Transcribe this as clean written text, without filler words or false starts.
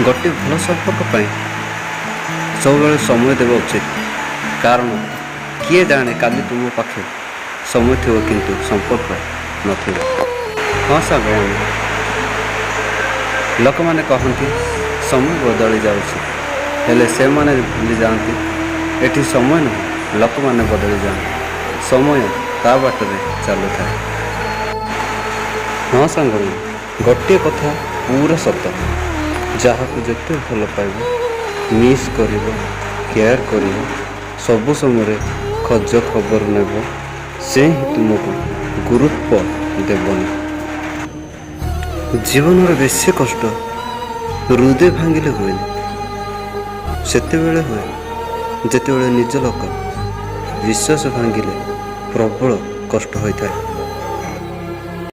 ଗୋଟିଏ ଭଲ ସମ୍ପର୍କ ପାଇଁ ସବୁବେଳେ ସମୟ ଦେବା ଉଚିତ, କାରଣ କିଏ ଜାଣେ କାଲି ତୁମ ପାଖେ ସମୟ ଥିବ କିନ୍ତୁ ସମ୍ପର୍କ ନଥିବ। ହଁ ସାଙ୍ଗମାନେ, ଲୋକମାନେ କହନ୍ତି ସମୟ ବଦଳି ଯାଉଛି, ହେଲେ ସେମାନେ ଭୁଲି ଯାଆନ୍ତି ଏଠି ସମୟ ନୁହେଁ, ଲୋକମାନେ ବଦଳି ଯାଆନ୍ତି। ସମୟ ତା ବାଟରେ ଚାଲୁଥାଏ। ହଁ ସାଙ୍ଗମାନେ, ଗୋଟିଏ କଥା ପୁରା ସତ, ଯାହାକୁ ଯେତେ ଭଲ ପାଇବ, ମିସ୍ କରିବ, କେୟାର କରିବ, ସବୁ ସମୟରେ ଖୋଜ ଖବର ନେବ, ସେ ହିଁ ତୁମକୁ ଗୁରୁତ୍ୱ ଦେବନି। ଜୀବନର ବେଶୀ କଷ୍ଟ ହୃଦୟ ଭାଙ୍ଗିଲେ ହୁଏନି, ସେତେବେଳେ ହୁଏ ଯେତେବେଳେ ନିଜ ଲୋକ ବିଶ୍ୱାସ ଭାଙ୍ଗିଲେ ପ୍ରବଳ କଷ୍ଟ ହୋଇଥାଏ।